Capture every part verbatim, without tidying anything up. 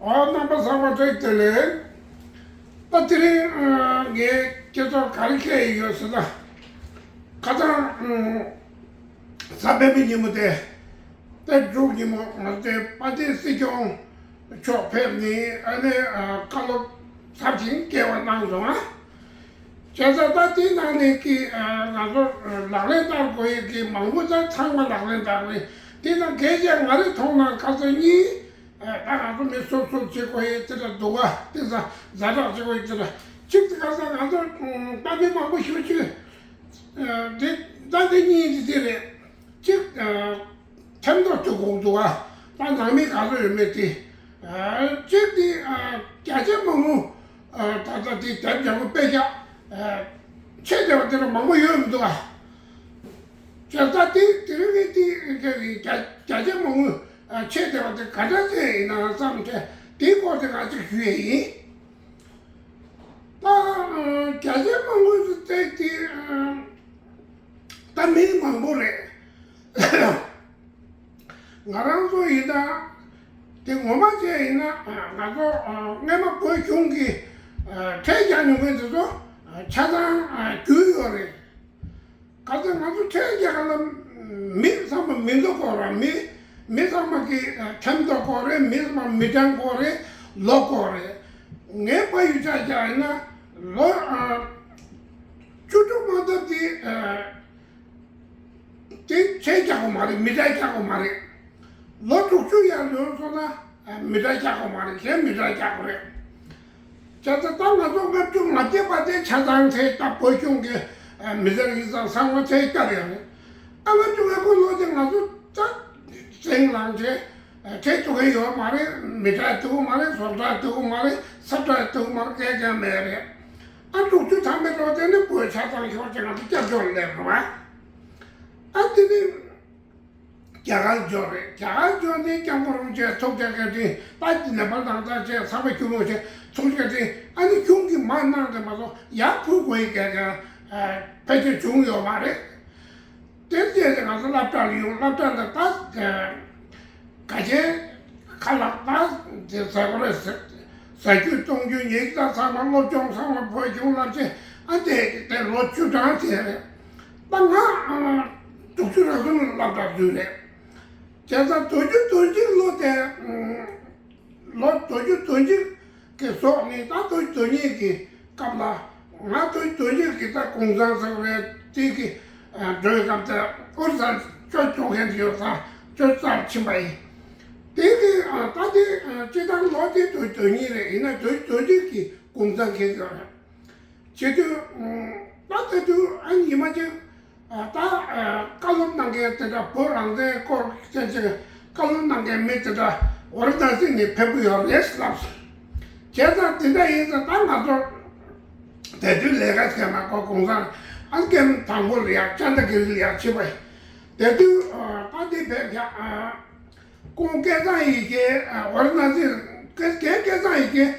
ཨོ། རྣམ་པ་ཚང་མ་བཀྲ་ཤིས་བདེ་ལེགས། ད་དེ་རིང་ཨ་ངས་ཁྱེད་ཚོར་ག་རེ་བཤད་ཡི་ཡོད་ཟེར་ན། ཁ་སང་ཨ་གཟའ་སྤེན་པའི་ཉིན་མོ་དེ། དཔེ་འབྲུག་ཉིན་མོ་ང་ཚོའི་དཔལ་ལྡན་སྲིད་སྐྱོང་མཆོག་ཕེབས་ནས་ཨ་ནི་ཨ་བཀའ་སློབ་ཚབས་ཆེན་སྐྱེལ་བ་གནང་སོང་ཨ། བྱས་ཙང་ད་དེའི་ནང་ནས་ཀྱི་ཨ་ང་ཚོ་ལག་ལེན་བསྟར་དགོས་ཡས་ཀྱི་མང་པོ་ད་ཚང་མ་ལག་ལེན་བསྟར་དགོས། དེ་ནང་གལ་ཆེ་ང་རེ་མཐོང་ན་ཁ་སང་གཉིས། ཨ་ད་ང་ཚོ་མི་སོ་སོ་བྱེད་དགོས་ཡས་དེ་འདྲ་འདུག་ག་དེ་ཚ་ཛ་དྲག་བྱེད་དགོས་ཡས་དེ་འདྲ། གཅིག་དེ་ཁ་སང་ང་ཚོ་ཨ་དཔའ་མི་མང་པོ་ཞུ་ཅིག་ཨ་དེ་ད་དེ་གཉིས་དེ་དེ་རེད། གཅིག་ཨ་ཐེམ་ཐོག་དུ་དགོངས་འདུག་ག་ད་ནང་མི་ག་ཚོད་ཡོད་མེད་དེ། ཨ་གཅིག་དེ་ཨ་རྒྱ་ཆེ་མང་པོ་ཨ་ད་ལྟ་དེ་དེབ་རྒྱག་པ་དཔེ་ཤག་ཨ་ཆེ་བསྡད་པ་དེ་འདྲ་མང་པོ་ཡོད་མི་འདུག་ག་བྱས་ཙང་དེ་དེ་རིང་གི་དེ་རྒྱ་རྒྱ་ཆེ་མང་པོ་ཨ་ཆེ་བསྡད་པ་དེ་ག་འདྲ་ཅིག་ཡིན་ན་བསམ་བྱས་དེའི་སྐོར་དེ་ང་གཅིག་ཞུ་ཡས་ཡིན། ད་ཨ་རྒྱ་ཆེ་མང་པོ་དེ་དེ་ཨ་ད་མི་མང་པོ་རེད། ང་རང་ཚོ་ཡིན་ན་དེ་ངོ་མ་བྱས་ཡིན་ན་ང་ཚོ་སྔས་མ་བོད་གཞུང་གི་ཁྲལ་རྒྱག་མྱོང་མཁན་དེ་ཚོ་ཆ་ཚང་རྒྱུས་ཡོད་རེད། ག་ཚོད་ང་ཚོ་ཁྲལ་རྒྱག་ག་ལ་མི་ཚང་མ་མི་འདུག་གོ་ར། མི་མི་ཚང་མ་གི་ཁྲིམས་ཐོག་གོ་རེད། མི་ཚང་མ་མི་གྲངས་གོ་རེད། ལོ་གོ་རེད། ངའི་ཕ་ཡུལ་ཆ་བཞག་ཡིན་ན་ལོ་བཅུ་དྲུག་མ་ཐོབ་དེ། དེ་ཁྲལ་རྒྱག་དགོས་མ་རེད། མི་ཊར་རྒྱག་དགོས་མ་རེད། ལོ་དྲུག་ཅུ་ཡར་ལོན་སོང་ན་མི་ཊར་རྒྱག་དགོས་མ་རེད། གཞན་མི་ཊར་རྒྱག་དགོས་རེད། བྱས་ཙང་ད་ང་ཚོ་ལྔ་བཅུ་ང་བརྒྱད་པ་དེ་ཆ་ཚང་ཁྲལ་ད་བོད་གཞུང་གི་མི་སེར་ཡིན་ཙང་ཚང་མ་ཁྲལ་བསྐྱར་ཡོད་རེད། ཨ་ལྔ་བཅུ་ང་དགུ་ལོ་དེ་ང་ཚོ་ད་ཟིང་ལངས་བྱས་ཁྲལ་ཐུབ་ཀྱི་ཡོད་མ་རེད། མི་ཊར་ཐུབ་ཀྱི་མ་རེད། བཟོ་གྲྭ་ཐུབ་ཀྱི་མ་རེད། ས་ཁྲལ་ཐུབ་ཀྱི་མ་རེད། སྐད་ཆ་མེད་རེད། ཨ་དྲུག་ཅུ་ཐམ་པའི་ལོ་དེ་ནི་བོད་ཆ་ཚང་ཤོར་ཅིག་ང་ཚོ་སྐྱབས་བཅོལ་སླེབས་རེད་བ། ཨ་དེ་ནི་རྒྱ་གར་འབྱོར་རེད། རྒྱ་གར་འབྱོར་ནས་སྐྱབས་མགོན་རིན་པོ་ཆེ་ཚོགས་བཅར་བཀའ་དྲིན། ད་ནེ་པཱལ་དང་ད་བཅས་ཚགས་པར་བསྐྱུར་མོ་བྱས་ཚོགས་བཅར་བཀའ་དྲིན། ཨ་ནི་གཞུང་གིས་མར་གནང་དེ་མ་གཏོགས་ཡར་ཕུལ་དགོས་ཡས་གལ་གལ་ཕལ་ཆེར་བྱུང་ཡོད་མ་རེད། དེར་བརྟེན་ཏེ་ང་ཚོ་སློབ་གྲྭ་ལ་ཡོང་། སློབ་གྲྭ་ལ་ད་ག་ཅན་ཁ་ལག་ད་དེ་ཟ་དགོས་རེད་ཟེར། ཟ་རྒྱུ་བཏུང་རྒྱུ་ཉལ་རྒྱུ་ད་ཚང་མ་སློབ་སྦྱོང་ཚང་མ་བོད་གཞུང་བསླབ་བྱས། ཨ་དེ་དེ་ལོ་བཅུ་གྲངས་དེ་རེད། ད་ང་དྲུག་ཅུ་རེ་གསུམ་ལ་སློབ་གྲྭ་འཛུལ་རེད། བྱས་ཙང་དོན་རྒྱུ་དོན་གཅིག་ལོ་དེ། ལོ་དོན་རྒྱུ་དོན་གཅིག་གི་སོགས་ནི་ད་དོན་རྒྱུ་དོན་གཉིས་ཀྱི་སྐབས་ལ། ང་དོན་དོན་གཅིག་གི་ད་གུང་སེང་ཟེར་བའི་དེ་གི་འགྲོ་བའི་སྐབས་དེ་ཨོ་རི་ས་སྐྱོ་སྐྱོ་མཁན་དེ་ཡོད་ས་སྐྱོ་རྩར་ཕྱིན་པ་ཡིན། དེ་གི་ད་དེ་སྤྱི་བཏང་ལོ་དེ་དོན་དོན་གཉིས་རེད། ཡིན་ན་དོན་དོན་གཅིག་གི་གུང་སེང་མཁན་ཡོད་རེད། བྱེད་དུས། ད་ལྟ་དུས་ཨ་ཉི་མ་གཅིག་ད་བཀའ་སློབ་གནང་མཁན་དེ་འདྲ། བོད་རང་བཙན་སྐོར་བཙན་བྱོལ་བཀའ་སློབ་གནང་མཁན་མི་དེ་འདྲ་ཝཱ་ར་ཎ་སི་ནས་ཕེབས་ཀྱི་ཡོད་རེད་ལབ་སོང་། བྱས་ཙང་དེ་འདྲ་ཡིན་ཙང་ད་ང་ཚོ་དེ་དུས་ལས་ཀ་བྱས་མ་གོ་གུང་སེང་ཨ་ཀེམ་དང་པོ་ལ་ཡ་ཅན་དྲ་གི་རི་ལ་ཡ་ཕྱིན་པ་ཡིན། དེ་དུས་ད་དེ་ཕེབས་ཀྱང་། ཁོང་སྐལ་བཟང་ཡེ་ཤེས། ཝཱ་ར་ཎ་སི། རྒན་སྐལ་བཟང་ཡེ་ཤེས།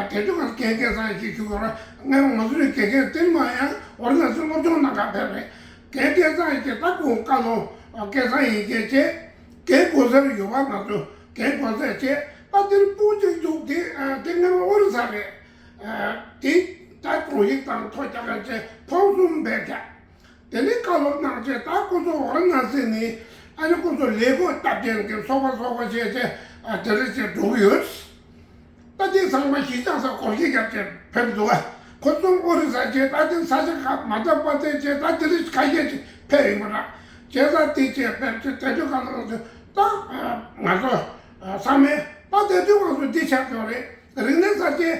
དེ་དུས་ང་རྒན་སྐལ་བཟང་ཡེ་ཤེས་ཞུ་དགོས་རེད། ང་ང་ཚོའི་དགེ་རྒན་ཏིལ་མ་ཡང་ཝཱ་ར་ཎ་སི་སློབ་སྦྱོང་གནང་ག་ཕེབས་རེད། རྒན་སྐལ་བཟང་ཡེ་ཤེས་ད་ཁོང་བཀའ་སློབ་སྐལ་བཟང་ཡེ་ཤེས་བྱས། རྒན་གོང་སར་ཡོད་པ་ང་ཚོ་རྒན་གོང་སར་བྱས། ད་དེར་སྤུན་གཅིག་འདུག་དེ་དེ་སྔ་མ་ཨོ་རི་ས་རེད། དེ་ད་གོང་ཡིག་དང་ཐོ་རྒྱག་ག་བྱས་ཕོགས་གསུམ་བས་ཀྱང་། དེ་ནས་བཀའ་སློབ་གནང་རྗེས་ད་ཁོ་ཚོ་ཝཱ་ར་ཎ་སི་ནས་ཨ་ནི་ཁོ་ཚོ་ལས་བགོ་སྟབས་ཅན་གྱི་ཚོགས་པ་ཚོགས་པ་བྱས་བྱས་དེ་འདྲ་བྱས་འགྲོ་གི་ཡོད། ད་དེ་ཚང་མ་གཞིས་ཆགས་སུ་སྒོར་གཞས་རྒྱབ་བྱས་ཕེབས་འདུག་ག་ཁོ་ཚོ་ཨོ་རི་ས་བྱས་ད་དེ་ས་ཆ་ཁག་མ་འདྲ་བ་དེ་བྱས་ད་དེ་རིགས་ཁ་ཤས་ཅིག་ཕེབས་ཡིན་པ་འདྲ། བྱས་ཙང་དེ་བྱས་ཕེབས་བྱས་དེ་དུས་ག་ལ་ད་ང་ཚོ་ཚང་མས་ད་དེ་དུས་ང་ཚོ་འདི་ཆགས་ཡོད་རེད། རིག་གནས་གསར་བརྗེ་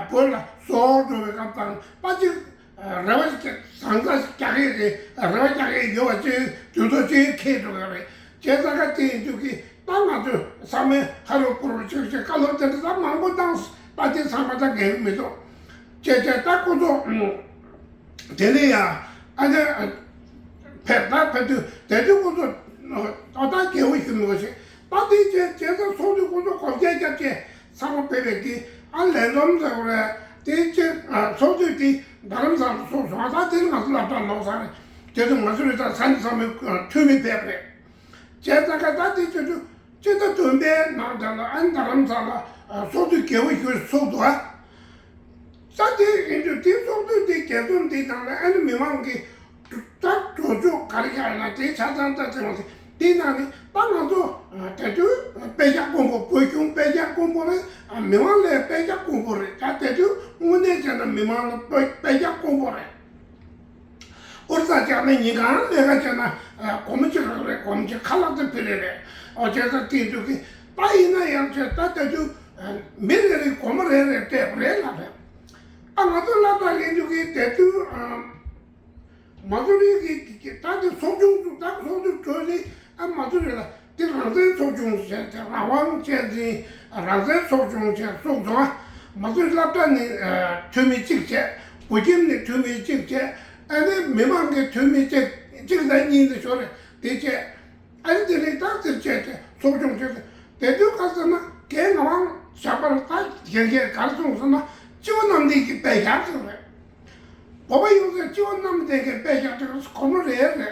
བོད་ལ་བཟོ་འགྲོ་བའི་སྐབས་དང་ད་ཅིག་རེ་བ་ཞིག་བཟང་ས་ཞིག་རྒྱག་གི་རེད། རེ་བ་རྒྱག་གི་ཡོད་པ་ཅིག་དུས་ཚོད་ཅིག་འཁེལ་འགྲོ་གི་རེད། བྱས་ཙང་ཀ་དེ་ཡིན་དུས་ཀྱི་ད་ང་ཚོས་ཚང་མས་ཧ་རུ་ཀུ་རུ་ཅིག་ཅིག་བཀའ་སློབ་དེ་འདྲ་ད་མང་པོ་བཏང་། ད་དེ་ཚང་མ་ད་འགན་མི་འདུག་བྱས་བྱས་ད་ཁོ་ཚོ་དེ་ནས་ཡང་ཨ་ནི་ཕེབས་ད་ཕེབས་དུས་དེ་དུས་ཁོ་ཚོ་ཨོ་ད་རྒྱལ་པོ་ཞུ་མི་དགོས་ཞེས། ད་དེ་བྱས་བྱས་ཙང་ཚོགས་དུས་ཁོ་ཚོ་གོམ་རྒྱག་རྒྱབ་བྱས། ཚང་མ་ཕེབས་པའི་གི་ཨ་ལས་འཛོམས་ཟེར་བ་རེད། དེ་ཅི་ཚོགས་དུས་དེ་རྡ་རམ་ས་ལ་ཚོགས་སོང་། ཨ་ད་དེ་ང་ཚོ་སློབ་གྲྭ་ལོག་ས་རེད། དེ་དུས་ང་ཚོ་རེད་ད་ས་གནས་ཚང་མའི་འཐུས་མི་ཕེབས་རེད། བྱས་ཙང་ཀ་ད་དེ་ཅི་དུས་ སྤྱི་ཟླ་བདུན་པའི་ནང་དེ་ལ་ཨ་ནི་རྡ་རམ་ས་ལ་ཚོགས་འདུ་རྒྱས་པོ་ཞིག་ཚོགས་འདུག་ཨ། ས་དེ་ཡིན་དུས་དེ་ཚོགས་འདུ་དེ་རྒྱས་ཚོགས་འདི་ནང་ལ་ཨ་ནི་མི་མང་གི་ད་གྲོས་ཆོད་ག་རེ་ཡོད་ན་དེ་ཆ་ཚང་ད་དེ་མ་ཟད་དེ་ནང་ནས་ད་ང་ཚོ་དེ་དུས་དཔེ་ཆ་དཀོན་པོ། བོད་གཞུང་དཔེ་ཆ་དཀོན་པོ་རེད། མི་མང་ལ་དཔེ་ཆ་དཀོན་པོ་རེད། ད་དེ་དུས་དངོས་གནས་བྱས་ན་མི་མང་ལ་དཔེ་དཔེ་ཆ་དཀོན་པོ་རེད། ཨོ་རྩ་བཅག་ན་ཉིན་གང་ལས་ཀ་བྱས་ན་སྒོར་མོ་གཅིག་རག་རེད། སྒོར་མོ་གཅིག་ཁ་ལག་དེ་ཕུལ་རེ་རེད། ཨོ་བྱས་ཙང་དེ་འདུག་གི། ད་ཡིན་ན་ཡང་བྱས་ད་དེ་དུས་མི་རེ་རེ་སྒོར་མོ་རེ་རེ་སྤྲད་པ་རེད་ལབ་རེད། ཨ་ང་ཚོ་སློབ་གྲྭ་ལས་འདུག་གི་དེ་དུས། མ་སུ་རི་གི་གི་ད་དེ་ཚོགས་ཆུང་དུ་ད་ཚོགས་འདུ་གྲོལ་ནས་ཨ་མ་སུ་རི་ལ་དེ་རང་བཙན་ཚོགས་ཆུང་བྱས་ཏེ་རང་དབང་བཅས་འཛིན་རང་བཙན་ཚོགས་ཆུང་བྱས་གསུངས་སོང་། ཨ་མ་སུ་རི་སློབ་གྲྭ་ནས་འཐུས་མི་གཅིག་བྱས། བོད་ཁྱིམ་ནས་འཐུས་མི་གཅིག་བྱས། ཨ་ནི་མི་མང་གི་འཐུས་མི་གཅིག་གཅིག་དང་གཉིས་དེ་ཞོར་རེ་དེ་བྱས། ཨ་ནི་དེ་ནས་ད་དེར་བྱས་ཏེ་ཚོགས་ཆུང་བྱས་ཏེ་དེ་དུས་ག་ཟེར་ན་རྒན་ངག་དབང་ཞབས་པད་ད་གཞན་གྱིས་ག་རེ་གསུངས་ཟེར་ན་སྤྱི་བོ་གནམ་བསྟན་གྱི་དཔེ་བཞག་ཟེར་བ་རེད། བོད་པ་ཡོངས་ཀྱི་སྤྱི་བོ་གནམ་བསྟན་གྱི་དཔེ་བཞག་དེ་སྒོར་མོ་རེ་རེ།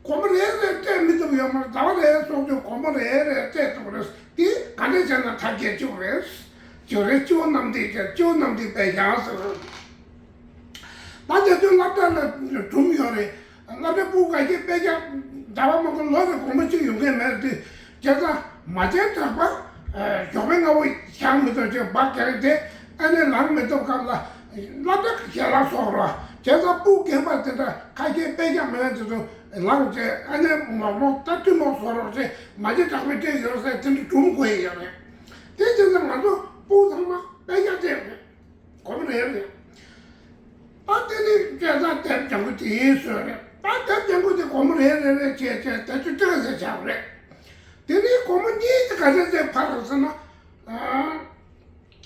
སྒོར་མོ་རེ་རེ་སྤྲད་མི་ཐུབ་ཡོད་མ་རེད། ཟླ་བ་རེ་སོང་དུས་སྒོར་མོ་རེ་རེ་སྤྲད་ཐུབ་རེད། དེ་ག་འདྲ་བྱས་ན་ཐབས་སྐྱེལ་བཅུག་རེད། བཅུག་རེད། སྤྱི་བོ་གནམ་བསྟན་གྱི་སྤྱི་བོ་གནམ་བསྟན་དཔེ་བཞག་ཟེར། ད་དེ་དུས་སློབ་གྲྭ་ལ་སྒྲུང་ཡོད་རེད། སློབ་གྲྭ་སྤུ་གུ་ག་གིས་དཔེ་ཆ་ཟླ་བ་མང་པོ་ལོ་རེ་སྒོར་མོ་གཅིག་ཡོང་མཁན་མེད་དུས་བྱས་ཙང་མ་བྱན་དྲག་པ་ཞོགས་པའི་སྔ་པོ་བཞག་མི་ཐུབ་ཅེས་འབག་རྒྱག་དེ་ཨ་ནི་ལངས་མི་ཐུབ་སྐབས་ལ་སློབ་གྲྭ་གི་ཞལ་ལག་བཟོ་རོགས། བྱས་ཙང་སྤུ་གུ་རྒན་པ་དེ་འདྲ་ཁ་ཤས་དཔེ་ཆ་མེད་མཁན་དེ་ཚོ་ལངས་བྱས་ཨ་ནི་མོག་མོག་ད་ཐུན་མོང་བཟོ་རོགས་ཅེས་མ་བྱན་དྲག་པས་སྤྲད་ཡོད་ཟེར་དེ་འདྲ་སྒྲུང་གོ་ཡི་ཡོད་རེད། དེ་བྱས་ཙང་ང་ཚོ་སྤུ་གུ་ཚང་མ་དཔེ་ཆ་སྤྲད་ཡོད་རེད། སྒོར་མོ་རེ་རེ། ད་དེ་ནི་སྐལ་བཟང་དེབ་ལྗང་ཁུ་དེའི་སྲོལ་རེད། ད་དེབ་ལྗང་ཁུ་དེ་སྒོར་མོ་རེ་རེ་རེ་བྱས་བྱས་དེ་ཚོ་སྤྲད་ཟེར་བྱ་བ་རེད། དེ་ནི་སྒོར་མོ་གཉིས་དེ་ག་ཚད་ཚད་ཕར་རག་ཟེར་ན། ཨ།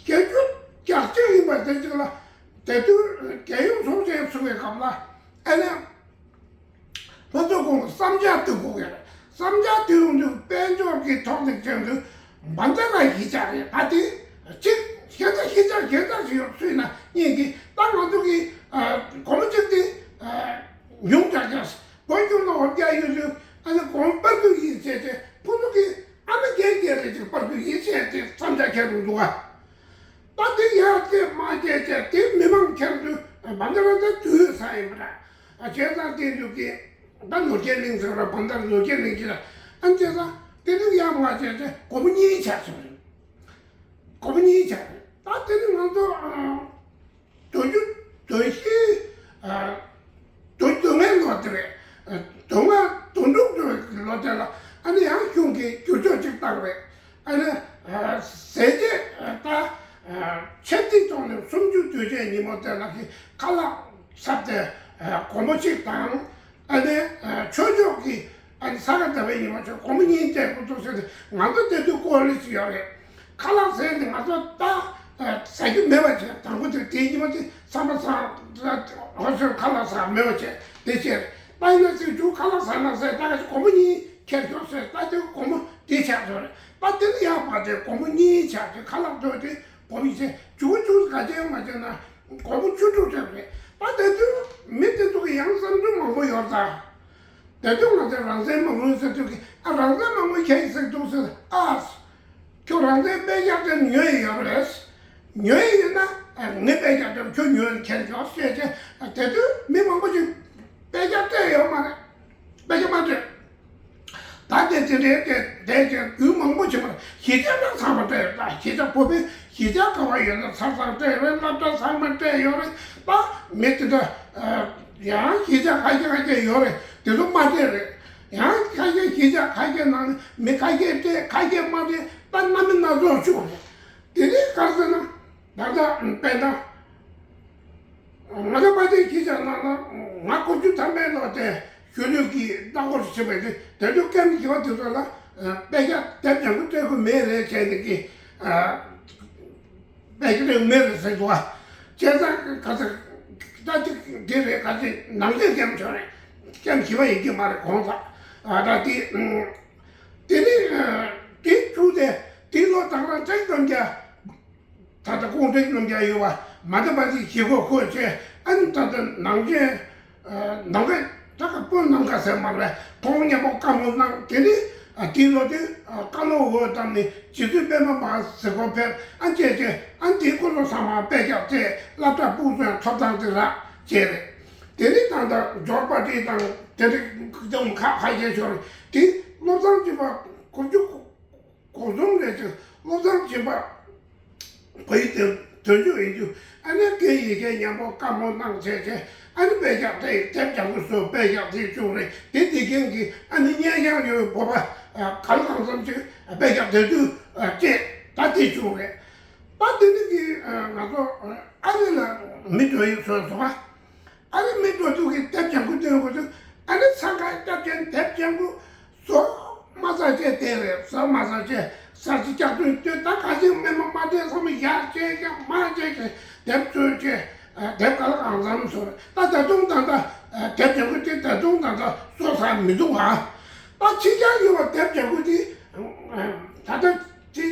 བརྒྱད་ཅུ་གྱ་གཅིག་ཡིན་པ་དེ་གཅིག་ལ་དེ་དུས་རྒྱལ་ཡོངས་ཚོགས་ཆེན་ཚུགས་པའི་སྐབས་ལ་ཨ་ནི། ང་ཚོ་ཁོང་གི་བསམ་འཆར་བསྡུ་དགོས་ཀྱི་རེད། བསམ་འཆར་བསྡུ་ཡོང་དུས་དཔལ་འབྱོར་གྱི་ཐོག་ནས་བྱས་དུས་མ་འདྲ་བའི་གཞིས་ཆགས་རེད། ད་དེ་གཅིག་གཞན་དག་གཞིས་ཆགས་གཞན་དག་ཞིག་ཡོད་ཚུལ་ན་གཉིས་ཀྱིས་ད་ང་ཚོ་གི་སྒོར་མོ་གཅིག་དེ་ཉུང་དྲགས་ཀྱང་བོད་གཞུང་ལ་འོ་བརྒྱ་ཡོད་དུས་ཨ་ནི་སྒོར་མོ་སྤར་རྒྱུ་ཡིན་ཟེར་ཏེ་ཁོ་ཚོ་གིས་ཨ་ནི་རྒྱན་རྒྱན་རེ་ཅིག་སྤར་རྒྱུ་ཡིན་ཟེར་ཏེ་བསམ་འཆར་འཁྱེར་འདུག་ག་ད་དེ་ཡར་བསྐྱེད་མར་བསྐྱེད་བྱས་དེ་མི་མང་ཁྱེར་དུས་མ་འདི་ར་ད་དུས་ས་ཡིན་པ་ར། ཨ་བྱས་ཙང་དེ་འདུག་གི་ད་ནོར་རྒྱས་གླིང་ཟེར་བ་བ་འདར་ནོར་རྒྱས་གླིང་གི་ལ་ཨ་བྱས་ཙང་དེ་འདུག་ཡར་མར་བྱས་ཏེ་སྒོར་མོ་གཉིས་ཆགས་སོང་རེད། སྒོར་མོ་གཉིས་ཆགས་རེད། ད་དེ་ནི་ང་ཚོ་ཨ་དོན་རྒྱུ་དོན་ཤེས་ཨ། དོན་དོན་ལྔའི་ལོ་དེ་རེད། དོན་ལྔ་དོན་དྲུག་ལོ་དེ་ལ་ཨ་ནི་ཡང་གཞུང་གིས་བསྒྱུར་བཅོས་ཅིག་བཏང་རེད། ཨ་ནི་ཟས་བཅད་ད་ཆབ་སྲིད་ཐོག་ནས་གསུམ་བཅུ་དུས་ཆེན་ཉིན་མོ་དེ་ལ་གི་ཁ་ལག་ཚབ་སྟེ་སྒོར་མོ་གཅིག་དང་ཨ་ནི་ཆོས་ཕྱོགས་ཀྱི་ཨ་ནི་ས་ག་ཟླ་བའི་ཉིན་མོ་ཆོས་སྒོར་མོ་གཉིས་སྤྲད་དགོས་འདུག་ཟེར་ཏེ་ང་ཚོ་དེ་དུས་ཀོ་ལི་ཞིག་ཡོད་རེད། ཁ་ལག་ཟས་ནི་ང་ཚོ་ད་ཟ་རྒྱུ་མེད་པ་བྱས། དང་པོ་དེ་དེའི་ཉི་མ་དེ་ཚང་མ་ཚང་ཧོ་ཤོར་ཁ་ལག་ཟ་མེད་པ་བྱས་དེ་བྱས་ད་ཡིན་ན་ཚིག་རྒྱུ་ཁ་ལག་ཟ་ན་ཟས་ད་ག་སྒོར་མོ་གཉིས་ཁྱེར་ཤོག་ཟེར། ད་དེ་སྒོར་མོ་དེ་ཆགས་སོང་རེད། ད་དེ་ལ་ཡག་པ་དེ་སྒོར་མོ་གཉིས་ཆགས་ཏེ་ཁ་ལག་ཐོག་དེ་སྒོར་མོ་བྱས་བཅུ་བཅུ་ག་ཅན་མ་བྱས་ན་སྒོར་མོ་བཅུ་དྲུག་ཆགས་རེད། ད་དེ་དུས་མི་དེ་ཚོ་གི་ཡང་བསམ་ཚུལ་མང་པོ་ཡོད་ད། དེ་དུས་ང་ཚོས་རང་བཙན་མ་དགོས་ཟེར་དུས་ཀྱི་ཨ་རང་བཙན་མ་དགོས་ཁྱེད་ཟེར་འདུག་ཟེར། ཨ། ཁྱོད་རང་བཙན་དཔེ་རྒྱག་དེ་ཉོས་ཡི་ཡོད་རེད། ཉོས་ཡི་ཡོད་ན་ངས་དཔེ་རྒྱག་དེ་ཁྱོད་ཉོས་ཁྱེར་ཤོག་ཟེར་བྱས། དེ་དུས་མི་མང་པོ་ཞིག་དཔེ་རྒྱག་སྤྲད་ཡོད་མ་རེད། དཔེ་རྒྱག་མ་སྤྲད། ད་དེ་དེ་འདྲའི་དེ་དེ་ཅན་རྒྱུན་མང་པོ་ཞིག་མ་རེད། གཞིས་ཆགས་ནང་ཚང་མ་སྤྲད་ཡོད། ད་གཞིས་ཆགས་བོད་པའི་གཞིས་ཆགས་ག་བ་ཡོད་ན་ཚང་ཚང་སྤྲད་ཡོད་རེད། སློབ་གྲྭ་ཚང་མ་སྤྲད་ཡོད་རེད། ད་མི་དེ་འདྲ་ཡང་གཞིས་ཆགས་ཁ་ཤས་ཁ་ཤས་ཡོད་རེད། དེ་ཚོ་མ་སྤྲད་རེད། ཡང་ཁ་ཤས་གཞིས་ཆགས་ཁ་ཤས་ནང་ནས་མི་ཁ་ཤས་སྤྲད་ཁ་ཤས་མ་སྤྲད། ད་སྣ་མིན་སྣ་ཚོགས་བྱུང་རེད། དེ་ནས་ག་རེ་ཟེར་ན་ད་ལྟ་དཔེར་ན་ང་ཚོ་དཔལ་ལྡན་གཞིས་ཆགས་ནང་ལ་ང་དགུ་བཅུ་ཐམ་པའི་ལོ་དེ་གཞོན་ནུ་གི་སྣ་སྒོར་ཕྱིན་པའི་དེ་དེ་དུས་སྐད་མི་གི་བ་དེ་ཚོ་ལ་དཔེ་ཆ་དེབ་ལྗང་ཁུ་སྤྲད་དགོས་མེད་རེད་བྱས་ནས་ཀྱི། དཔེ་ཆ་སྤྲད་མེད་རེད་ཟེར་འདུག་བ། བྱས་ཙང་ག་ཚོད་ད་ཅིག་འདི་རེད། ག་ཚོད་ནང་ཆོས་སྐྱབས་བྱོས་རེད། སྐྱབས་བྱེད་པ་ཡིན་གྱི་མ་རེད་གོང་ས། ཨ་ད་དེ་དེ་ནི་དེ་བཅུ་དེ་དེ་ལོ་དང་རང་ཅག་རྣམས་ཀྱང་ད་ལྟ་ཁོང་ཚོའི་རྣམ་གཞག་ཡོད་པ་མ་བདེ་བ་ཞིག་བྱེད་དགོས་ཁོ་བྱས། ཨ་ནི་ད་ལྟ་ནང་ཆེན་ནམ་མཁའ་ད་ག་པོ་ནམ་མཁའ་ཟེར་མ་རེད། མཐོང་སྙན་པོ་བཀའ་མོལ་གནང་། དེ་ནི་ ཨ་དེའི་ལོ་དེ་ཨ་བཀའ་ལུང་འོག་བཏང་ནས་རྗེ་བཙུན་པད་མ་མ་གཟིགས་སྐོར་ཕེབས། ཨ་བྱས་བྱས་ཨ་དེའི་སྐོར་ལ་ཚང་མ་དཔེ་རྒྱག་བྱས། སློབ་གྲྭ་སྤུངས་ཚོའི་ཐོབ་ཐང་དེ་རག་བྱས་རེད། དེ་ནས་ད་ལྟ་ཇོར་པ་ཏི་དང་དེ་འདྲ་ཀྱང་ཁ་ཁ་ཤས་ཤོར་རེད། དེ་བློ་བཟང་སྦྱིན་པ་དགུ་བཅུ་གོ་གསུམ་རེད་ཅེ། བློ་བཟང་སྦྱིན་པ་བོད་ཡིག་དོན་དོན་གཅོད་ཡིན་རྒྱུ། ཨ་ནི་རྒན་ཡི་གེ་མཉམ་པོ་བཀའ་མོལ་གནང་བྱས་བྱས། ཨ་ནི་དཔེ་རྒྱག་དེ་དེབ་རྒྱག་གི་སུ་དཔེ་རྒྱག་དེ་བྱུང་རེད། དེ་དེ་རྒན་གྱི་ཨ་ནི་སྙན་ཤལ་ཡོད་བོད་པ་ག་ལ་གང་འཚམ་ཅིག་དཔེ་རྒྱག་དེ་དུས་བཅས་ད་དེ་བྱུང་རེད། ད་དེ་ནི་གི་ང་ཚོ་ཨ་རི་ལ་མི་འགྲོ་ཡིག་བཟོས་སོང་ཨ། ཨ་རི་མི་འགྲོ་དུས་ཀྱི་དེབ་ལྗང་ཁུ་སྟོན་དགོས་དུས། ཨ་རི་འཚང་ཁ་སྐྱབས་ཆེན་དེབ་ལྗང་ཁུ་བཟོ་མ་ཚར་བྱས་བསྡད་རེད། བཟོ་མ་ཚར་བྱས་ས་ཆ་སྐྱག་ཐུན་སྟོན། ད་ག་ཚོད་མི་མང་མ་བསྡད་ཚང་མ་ཡར་བྱས་ཀྱང་མར་བྱས་ཀྱང་དེབ་བཟོས་བྱས་དེབ་ག་ལ་གང་འཚམ་བཟོ་རེད། ད་ད་དུང་ད་ལྟ་དེབ་ལྗང་ཁུ་དེ་ད་དུང་ད་ལྟ་བཟོ་ཚར་མི་འདུག་ཨ། ད་ཕྱི་རྒྱལ་ཡོད་པ་དེབ་ལྗང་ཁུ་དེ་ད་ལྟ་དེ་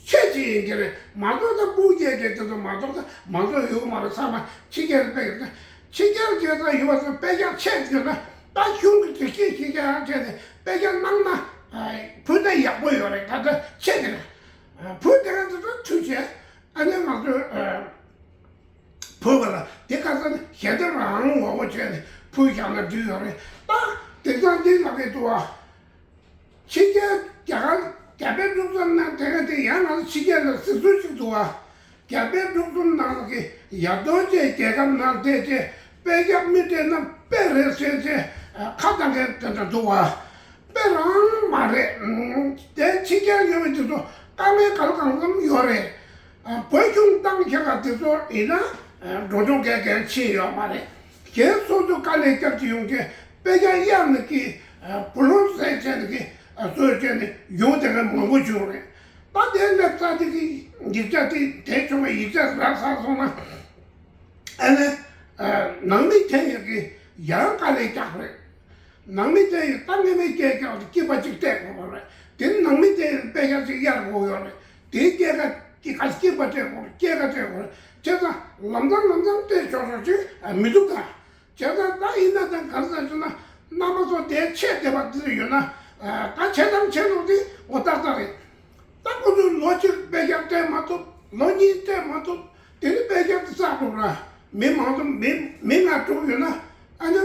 ཆེད་ཅིག་ཡིན་གྱི་རེད། མ་གཏོགས་ད་སྤུ་རྒྱལ་གྱི་དེ་ཚོ་མ་གཏོགས་ད་མང་ཚོགས་ཡོད་མ་རེད། ཚང་མ་ཕྱི་རྒྱལ་ལ་སྤེལ་ཡོད། ད་ཕྱི་རྒྱལ་སྐྱེས་ཚར་ཡོད་པ་ཚོ་དཔེ་རྒྱག་ཆེད་ཡོད་ན། ད་གཞུང་གི་སྒྲིག་གཞི་ཕྱི་རྒྱལ་བྱས་ནས་དཔེ་རྒྱག་གནང་ན་བུ་ད་ཡག་པོ་ཡོད་རེད། ད་ལྟ་ཆེད་དེ་རེད། བུ་དེ་ག་ཚོད་ད་ཐུག་བྱས་ཨ་ནི་ང་ཚོས་བུ་བ་ལ་དེ་ག་ཚོད་ཞལ་འདེབས་རང་ངོ་རྒོལ་བྱས་ནས་བུ་བཞག་ན་འགྲིག་ཡོད་རེད། ད་དེང་སང་འདི་ལ་གི་འདུག་བ། ཕྱི་རྒྱལ་རྒྱ་གར་རྒྱ་བལ་འབྲུག་གསུམ་ནང་དེ་ག་དེ་ཡང་ང་ཚོ་ཕྱི་རྒྱལ་ལ་གཟིགས་ཚུལ་ཞིག་འདུག་བ། རྒྱ་བལ་འབྲུག་གསུམ་ནང་གི་ཡར་ཐོན་ཅན་རྒྱལ་ཁབ་ནང་བསྡད་ཅེས་དཔེ་རྒྱག་མི་བསྡད་ན་དཔེ་རེད་ཟེར་ཅེས་ཁ་བཏང་མཁན་དེ་འདྲ་འདུག་བ། དཔེ་རང་མ་རེད། དེ་ཕྱི་རྒྱལ་ཡོད་པའི་དེ་ཚོ་དཀའ་ངལ་ག་ལ་གང་འཚམ་ཡོད་རེད། བོད་གཞུང་བཏང་ཁྱེད་ལ་དེ་ཚོ་ཡིན་ན་འགྲོ་སོང་གས་གལ་ཆེ་ཡོད་མ་རེད། གཞན་སོ་སོ་དཀའ་ལས་བརྒྱབ་ཀྱི་ཡོང་གི་དཔེ་ཆ་གཡར་ནས་ཀྱི་བུ་ལོན་ཟད་བྱས་ནས་ཀྱི་བཟོས་བྱས་ནས་ཡོང་དེ་ག་མང་པོ་བྱུང་རེད། ད་དེ་འདྲ་རྩ་དེ་གི་ཡིག་ཆ་དེ་དེ་བྱུང་བའི་ཡིག་ཆ་རག་ཚར་སོང་ན་ཨ་ནི་ནང་མི་དེ་ཡི་གི་ཡང་དཀའ་ལས་རྒྱག་རེད། ནང་མི་དེ་ཡི་ད་ངེས་མེད་སྐད་རྒྱག་སྐྱིད་པ་གཅིག་སྤྲད་དགོས་པ་རེད། དེ་ནང་མི་དེ་ཡི་དཔེ་ཆ་གཅིག་གཡར་དགོས་ཡོད་རེད། དེའི་སྐྱེད་ཀ་གི་ཁ་སྐྱིད་པ་སྤྲད་དགོས་རེད། སྐྱེད་ཀ་སྤྲད་དགོས་རེད། བྱས་ཙང་ལམ་སང་ལམ་སང་སྤྲད་ཆོག་ཆོག་ཅིག་མི་འདུག་ད། བྱས་ཙང་ད་ཡིན་ན་ད་ག་ཟེར་ཟེར་ན་རྣམ་པ་ཚོ་དེ་ཆེད་དེ་བ་དེ་ཡོད་ན་ད་བྱས་ཙང་ཆེད་ལུགས་དེ་འོ་ཏག་ཏག་རེད། ད་ཁོ་ཚོས་ལོ་གཅིག་དཔེ་ཆ་སྤྲད་མ་ཐུབ། ལོ་གཉིས་སྤྲད་མ་ཐུབ། དེ་ནི་དཔེ་ཆ་དེ་བསགས་འགྲོ་ར། མི་མང་ཚོ་མི་མི་ལྔ་དྲུག་ཡོད་ན་ཨ་ནི་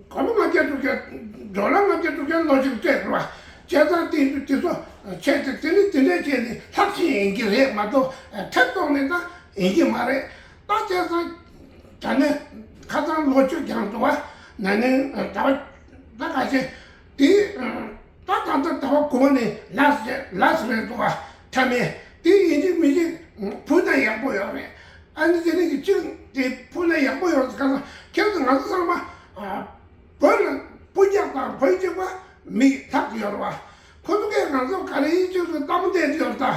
སྒོར་མོ་ལྔ་བརྒྱ་དྲུག་བརྒྱ་ཌོ་ལར་ལྔ་བརྒྱ་དྲུག་བརྒྱ་ལོ་གཅིག་སྤྲད་འགྲོ་ར། བྱས་ཙང་དེ་དེ་ཚོ་ཆེད་དེ་དེ་ནི་དེ་འདྲས་བྱས་ནས་ལྷག་བཞིན་ཡིན་གྱི་རེད་མ་གཏོགས་ཐེབས་ཐོག་ནས་ད་ཡིན་གྱི་མ་རེད། ད་བྱས་ཙང་ད་ནི་ཁ་སང་ལོ་གཅིག་ཀྱང་འགྲོ་བ་ན་ནིང་ད་བ་ད་ག་ཚེ་དེ། ད་ད་ལྟ་ཟླ་བ་དགུ་པ་ནས་ལས་རེད་ལས་རེད་འདུག་བ། ཐ་མའི་དེ་ཡིན་གཅིག་མིན་གཅིག་ཕུལ་ན་ཡག་པོ་ཡོད་རེད། ཨ་ནི་དེ་ནས་ཀྱི་གཅིག་དེ་ཕུལ་ན་ཡག་པོ་ཡོད་རེད། གང་ཟེར་ཁྱེད་ཚོ་ང་ཚོ་ཚང་མ་བོད་ལ་སྤུན་ཀྱག་དང་བོད་གཅིག་པ་མི་ལྷག་ཡོད་རེད་བ། ཁོ་ཚོ་གས་ང་ཚོ་ག་རེ་ཡིན་གཅིག་ཏུ་གཏམ་བསྡད་ཡོད་རེད་ད།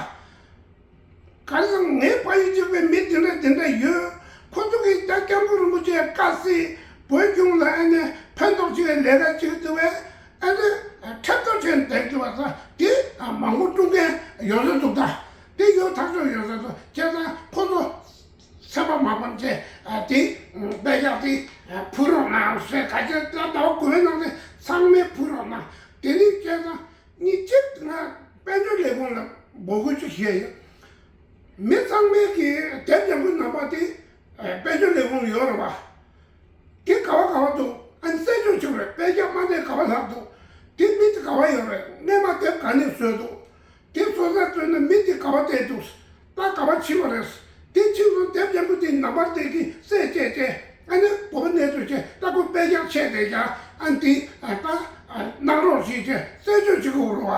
ག་རེ་ཟེར་ངའི་ཕ་ཡུལ་གཅིག་པའི་མི་དེ་འདྲ་དེ་འདྲ་ཡོད། ཁོ་ཚོ་གིས་ད་སྐྱབས་མགོན་རིན་པོ་ཆེ་བཀའ་སྲིད་བོད་གཞུང་ལ་ཨ་ནི་ཕན་ཐོགས་ཆེ་བའི་ལས་ཀ་བྱེད་ཐུབ་པས་ཨ་ནི་ཁྲིམས་ཐོག་ཆེན་འདེགས་ཐུབ་པ་ས་དེ་མང་པོ་སྐྲུན་མཁན་ཡོད་ས་འདུག་ད་དེ་ཡོད་ཐག་ཆོད་ཡོད་ས་འདུག་བྱས་ཙང་ཁོ་ཚོ་སེམས་པ་མ་ཕམ་བྱས་དེ་དཔེ་ཆ་དེ་ཕུལ་རོགས་གནང་ཟེར་ག་ཅེ་ད་ཟླ་བ་དགུ་པའི་ནང་དེ་ཚང་མས་ཕུལ་རོགས་གནང་དེ་ནི་བྱས་ཙང་། གཉིས་གཅིག་ང་དཔལ་འབྱོར་ལས་ཁུངས་ལ་འབོད་སྐུལ་ཅིག་བྱས་ཡོད། མི་ཚང་མས་ཀྱི་དེབ་ལྗང་ཁུ་ནང་པ་དེ་དཔལ་འབྱོར་ལས་ཁུངས་ཡོད་རེད་བ། དེ་ག་བ་ག་བ་འདུག་ཨ་ནི་རྩད་གཅོད་བྱེད་དགོས་རེད། དཔེ་ཆ་མ་དེ་ག་བ་ལྷག་འདུག་དེ་མི་དེ་ག་བ་ཡོད་རེད། སྔས་མ་དེབ་ག་ནས་བཟོས་འདུག་དེ་བཟོ་ས་བཟོས་ན་མི་དེ་ག་བ་བསྡད་འདུག་ད་ག་བ་ཕྱིན་པ་རེད། དེ་ཕྱིན་སོང་དེབ་ལྗང་ཁུ་དེ་ནམ་བར་དེ་གི་རྩད་བཅད་བཅད་ཨ་ནི་བོད་པ་གནས་ཚུལ་བཅད་ད་ཁོ་དཔེ་རྒྱག་ཆད་དེ་ཀྱང་ཨ་ནི་དེ་ད་གནང་རོགས་ཞེས་བཅད་རྩད་གཅོད་བྱེད་དགོས་རེད་བ།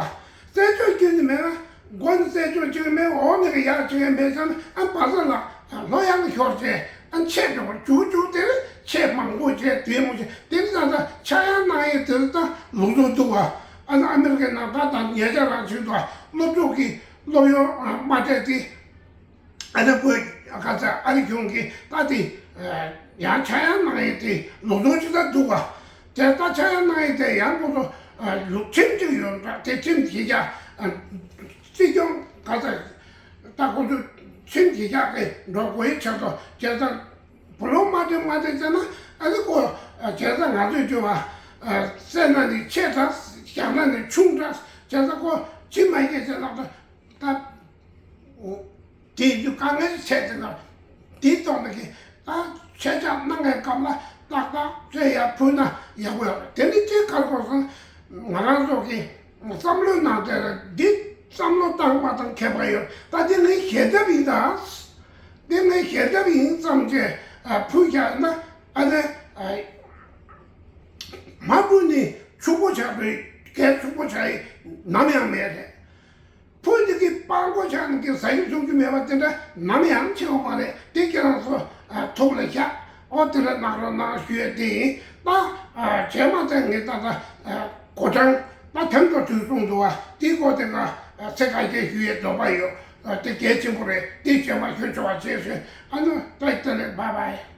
རྩད་གཅོད་བྱེད་ནི་མེད་ན་མགོ་ནས་རྩད་གཅོད་བྱེད་ཀྱི་མེད། འོག་ནས་ཀྱི་ཡར་བྱེད་ཀྱི་མེད་ཙང་ཨ་ནི་བ་ས་ལ་ལྷོད་ཡངས་ཤོར་བྱས་ཨ་ནི་ཆད་འགྲོ་བ་རྒྱུག་རྒྱུག་དེ་ཆད་མང་པོ་བྱས་དེ་མོ་བྱས་དེ་ནི་ད་ད་ཆག་ཡང་གནང་ཡས་དེ་ད་ལུགས་སྲོལ་འདུག་བ། ཨ་ནི་ཨ་མི་རི་ཀའི་ནང་ད་ད་ཉེ་ཆར་རང་བྱུང་འདུག་བ། སློབ་ཕྲུག་གི་སློབ་ཡོན་མ་སྤྲད་དེ། ཨ་ནི་བོད་ག་ཚ་ཨ་རི་གཞུང་གིས་ད་དེ་ཡང་ཆག་ཡང་གནང་ཡས་དེ་ལུགས་སྲོལ་ཅིག་ད་འདུག་བ། དེ་ད་ཆག་ཡང་གནང་ཡས་དེ་ཡང་ཁོ་ཚོ་ལུགས་ཁྲིམས་ཅིག་ཡོད་འདྲ། དེ་ཁྲིམས་ཀྱི་ཡ་སྲིད་སྐྱོང་ག་ཚ་ད་ཁོ་ཚོ་ཁྲིམས་ཀྱི་ཡ་གི་འགྲོ་དགོས་ཡས་ཆགས་སོང་། བྱས་ཙང་བུ་ལོན་མ་སྤྲད་མ་སྤྲད་བྱས་ན་ཨ་ནི་ཁོ་བྱས་ཙང་ང་ཚོས་བརྗོད་པ་བསད་ན་ནི་ཆེ་དྲགས། བཞག་ན་ནི་ཆུང་དྲགས། བྱས་ཙང་ཁོ་ཕྱི་མ་སྐད་ཆ་ལབ་ད་ད། དེ་ཡིན་དུས་དཀའ་ངལ་འཕྲད་དེ་ན། དེའི་ཐོག་ནས་ཀྱི་ད་ཆད་ཆག་གནང་བའི་སྐབས་ལ་ཏག་ཏག་རྩོད་ཡར་ཕུལ་ན་ཡག་པོ་ཡོད་རེད། དེ་ནི་ཅིག་ག་རེ་དགོས་སོང་། ང་རང་ཚོ་གི་བསམ་བློའི་ནང་དེ་ལ་འདི་བསམ་བློ་བཏང་བ་དང་ཁྱད་པར་ཡོད། ད་དེ་ངའི་ཞལ་འདེབས་ཡིན་ད། དེ་ངའི་ཞལ་འདེབས་ཡིན་ཙམ་གྱིས་ཕུལ་བཞག་ན་ཨ་ནི་མ་ཕུལ་ནི་ཕྱུག་པོ་ཆགས་པའི་གལ་ཕྱུག་པོ་ཆགས་ཡི་ནམ་ཡང་མེད་རེད། ཕུ་འདི་གི་སྤང་གོ་ཆག་ནི་གི་ཟ་རྒྱུ་འཐུང་རྒྱུ་མེད་པ་དེ་འདྲ་ནམ་ཡང་ཆེ་བ་མ་རེད། དེ་ཁྱེད་རང་ཚོ་ཨ་ཐུགས་ལ་བཞག་ཨོ་དེ་འདྲ་གནང་རོགས་གནང་ཞུ་ཡས་དེ་ཡིན། ད་ཨ་བྱས་མ་ཚད་ངས་ད་ལྟ་ཨ་གོ་གྲངས་ད་དེ་ཚོ་དུས་གསུངས་འདུག་བ། དེའི་སྐོར་དེ་ང་ཨ་ཚིག་ཁ་ཤས་ཞུ་ཡས་འདོད་པ་ཡོད། ཨ་དེ་གལ་ཆེན་པོ་རེད། དེ་བྱས་མ་ཞུ་ཆོག་པ་བྱས་ཟིན། ཨ་ནི་ད་དེ་ལས་བྷའི་བྷའི།